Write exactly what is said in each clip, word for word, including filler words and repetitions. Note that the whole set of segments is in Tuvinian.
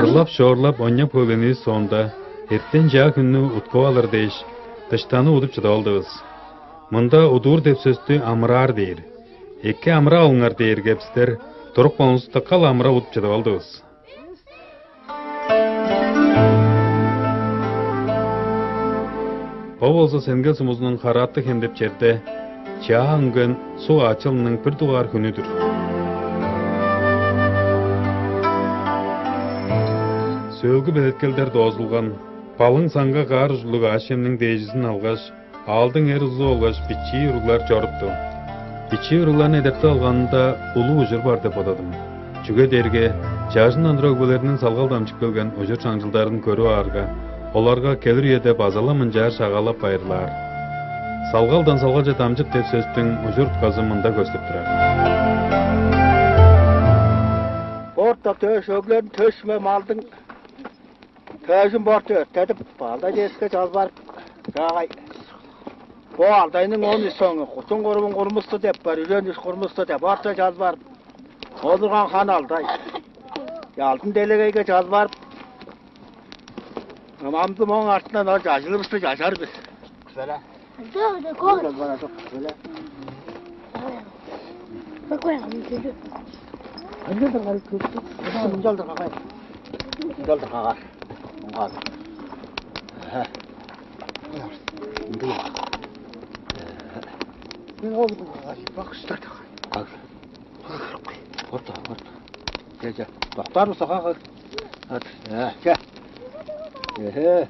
Ырлап-шоорлап ойнап хөглээнивис соонда, эртен-чаа хүннү уткуп алыр дээш, дыштаны удуп чыдып алдывыс. Мында удуур деп сөстү амыраар дээр. Эки амырап алыңар дээрге, бистер туруп калган улус дыка-ла амырап удуп чыдып алдывыс. Бо болза Сенгел сумузунуң Харааты-Хем деп черде чаа үнген суг аачылының бир дугаар хүнү-дүр. Сөөлгү белеткелдер доозулган, балың саңга каар ужурлуг аъш-чемниң дээжизин алгаш, аалдың эр-кызы болгаш бичии уруглар чорупту. Бичии уругларны эдертип алганымда, улуг ужур бар деп бодадым. Чүге дээрге чажындан тура өгбелериниң салгал дамчып келген ужур-чаңчылдарын көрүп аарга, оларга келир үеде база-ла мынчаар шагаалап байырлаар. «Салгалдан салгалче дамчып» деп сөстүң ужур-утказы мында көстүп турар. Борта төш, өглерин төшме малдың төжүн борта өрттедип, Алдай дээске чалбарып, чаагай. Бо Алдайның он үш соңу, кутун курбун курмусту деп бар, үжен үш курмусту деп, орта чалбарып, олурган хан Алдай. Алдын делегейге чалбарып, ымамды моң артындан ол чажылывысты чажар бис. Күзеле. Ында, ында, кор. Чалбар ажок, күзеле. Бакуя, аны келди. Ынчалдыр кагай көстү. Ынчалдыр кагай. Ынчалдыр кагар. Муңгар. Ынды. Мен ол кагай, бакыштар кагай. Кагай. Орта, орта. Че, че. Доктор болса кагай. Че. Эхе.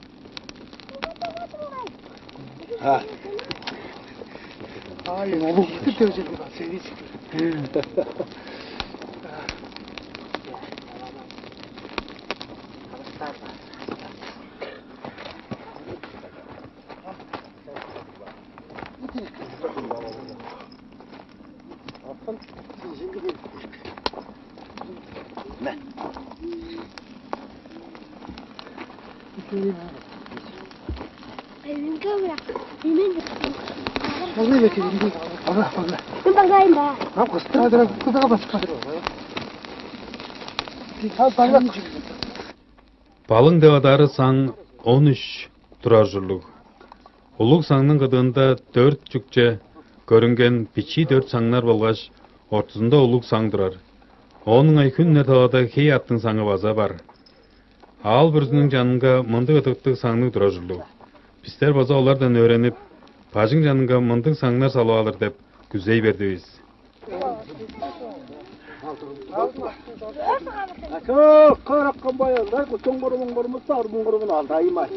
А. Ай, улуг кытып деп жүрген, сервис. Балың деп адаары саң он үш турар ужурлуг. Улуг саңның кыдыында дөрт чүкче көрүнген бичии дөрт саңнар болгаш ортузунда улуг саң турар. Оон ыңай хүн үнер талада хей аъттың саңы база бар. Аал бүрүзүнүң чанынга мындыг ыдыктыг саңныг турар ужурлуг. Бистер база олардан өөренип, бажың чанынга мындыг саңнар салып алыр деп күзей бердивис. Чок, караккан баялдай, кутуң курумуң курумуста, арбың курумун алдайым ай.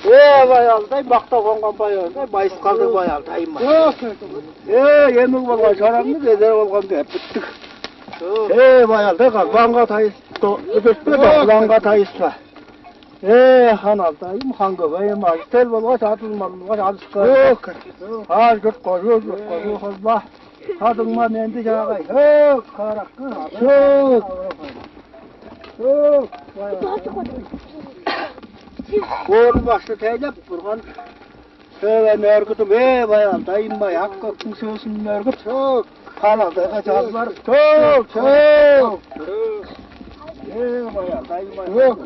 Э, баялдай, мактап онган баялдай, байыскалдыг баялдайым ай. Э, эмиг болган чораңны безер болган бе, бүттүк. Э, баялдай, калбаңга тайыс, өдөртпе, калбаңга тайыспа. Э, хан алдайым, хан көбейим, ажы-төл болгаш, адыл мал болгаш, адышка. Аар журт кожу, журт кожу холба. Кадыңма менди чаагай. Хөк, караккы. Хөк. Хөк. Боорун башты тейлеп, бурган сөөгени өргүдүм. Ээ, баялдайым бай, ак көктүң сөзүн өргүп. Хөк. Халалдайга чалбар. Хөк, хөк. Ээ, баялдайым бай. Хөк.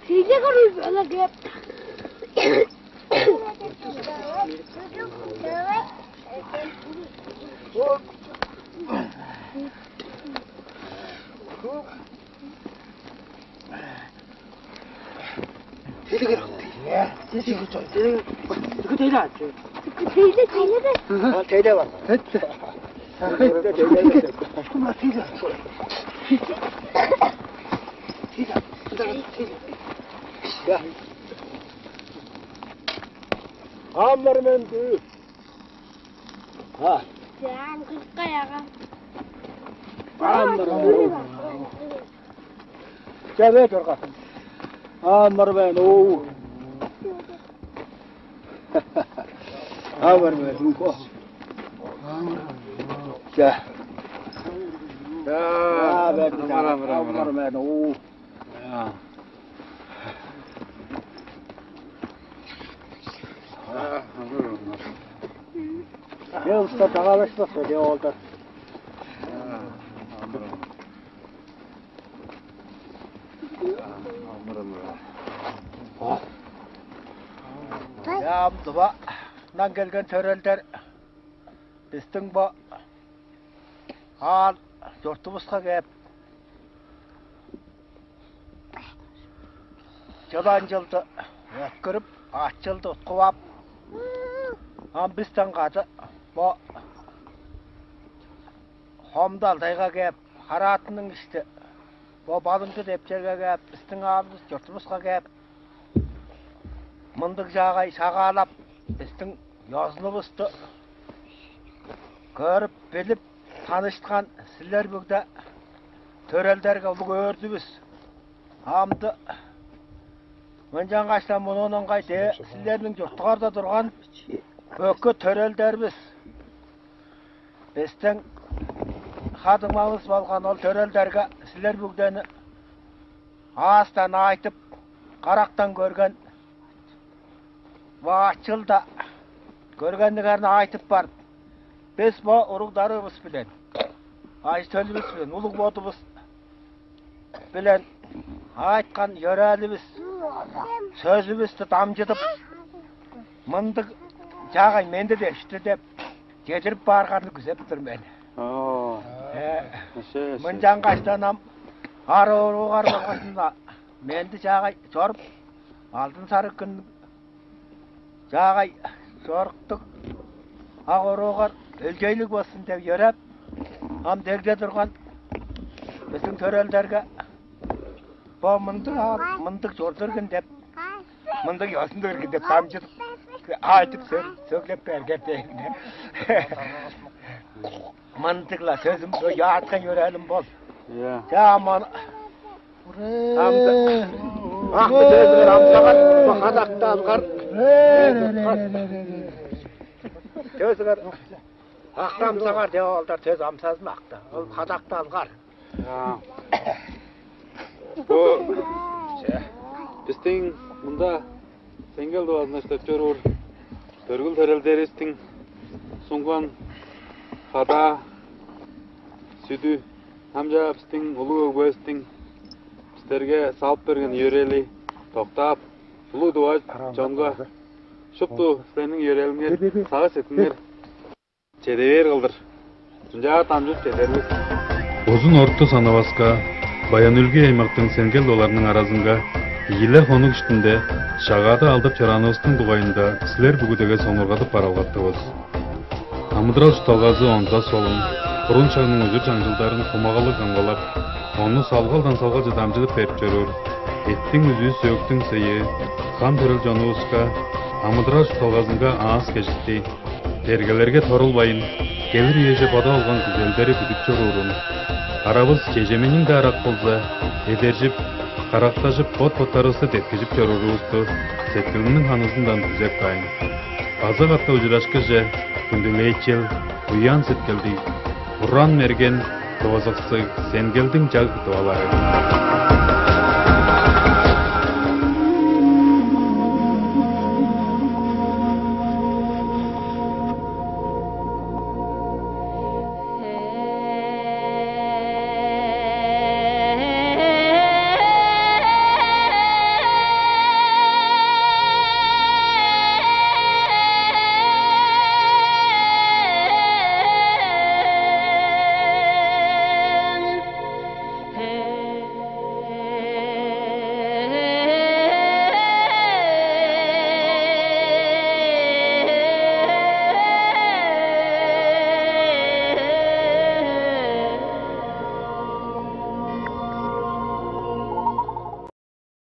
Силер көрүп, олар кеп. Тейле, тейле, тейле. Тейле, тейле, тейле. Тейле бар. Амыр менди. А. Жан кышка яга. Амыр. Чаве турган. Амыр мен уу. Амыр мен уу. Ча. Ча, бе, амыр, амыр, амыр. Амыр мен уу. Ча, амыр, амыр. Ча, уста тагалашпас бе, де олдар. Ча, амыр, амыр. Ам Тывадан келген төрелдер, бистиң бо аал чуртувуска кээп, чылан чылды өткүрүп, ачылды уткуп ап, ам бистен кады бо Хомду Алтайга кээп, Хараатының ишти бо Балыңчы деп черге кээп, бистиң аалывыс чуртувуска кээп, мындыг чаагай шагаалап, бистиң ёзунувусту көрүп, билип, таныштынган силер бүгүде төрелдерге улуг өөрүдүвүс. Амды мынчангаш-даа мунуунуңгай де силерниң чурттуңарда турган бөкке төрелдеривис, бистиң ха-дуңмавыс болган ол төрелдерге силер бүгүдени аастан айтып, карактан көрген, бо ачылда көргеннигерни айтып барып, бис бо уругларывыс-биле, ажы-төлүвүс-биле, улуг бодувус-биле айыткан йөрээливис, сөзүвүстү дамчыдып, мындыг чаагай менди дешти деп чедирип баарыңарны күзеп тур мен. Оо. Э, Эше, эше. Мынчангаш-даа ам ар оруугар болгаш-ла менди чаагай чоруп, алдын сарыг хүн чаагай чоруктуг ак оруугар өлчейлиг болзун деп йөреп, ам дегде турган бистиң төрелдерге бо мындыг аал, мындыг чордур хүн деп, мындыг ёзун-дур хүн деп дамчыдып, айтып, сө-, сөглеп берген дээйн. Мындыг-ла сөзүм, бо яаткан йөрээлим бол. Ийе. Чаа, ман-, амды, акты сөзүңер амсагар, бо кадакты алгар. Сөзүңер акты амсагар деп, олдар сөс амсазын акты. Ол кадакты алгар. А. Бо бистиң мында Сеңгел Тывазында чурттап чоруур төргүл-төрелдеривистиң сунган хада, сүдү, ам чаа бистиң улуг өгбевистиң бистерге салып берген йөрээл доктаап, улуг тыва чонга шупту силерниң йөрээлиңер, сагыш-сеткилиңер чеде бээр кылдыр. Ынчаар дамчып чедер бис. Узун-Орта Санаваска, Баян-Өлгий аймактың Сеңгел-Тываларының аразынга ийи-ле хонук иштинде Шагаада алдап чораанывыстың дугайында силер бүгүдеге сонуургадып бараалгаттывыс. Амыдырал-чуртталгазы онза солун, бурун шагның ужур-чаңчылдарын хумагалыг камгалап, ону салгалдан салгалче дамчыдып берип чоруур эъттиң үзүү, сөөктүң сыйыы, хан-төрел чонувуска, амыдырал-чуртталгазынга аас-кежикти, бергелерге торулбайн, келир үеже бодап алган күзелдери бүдүп чоруурун, аравыс чежемейниң-даа ырак болза, эдержип, карактажып, бот-боттарывысты деткижип чоруурувусту сеткилимниң ханызындан күзеп каайн. База катап ужурашкыже, хүндүлээчел, буян сеткилдиг, уран-мерген, тывызыксыг Сеңгелдиң чаг тывалары.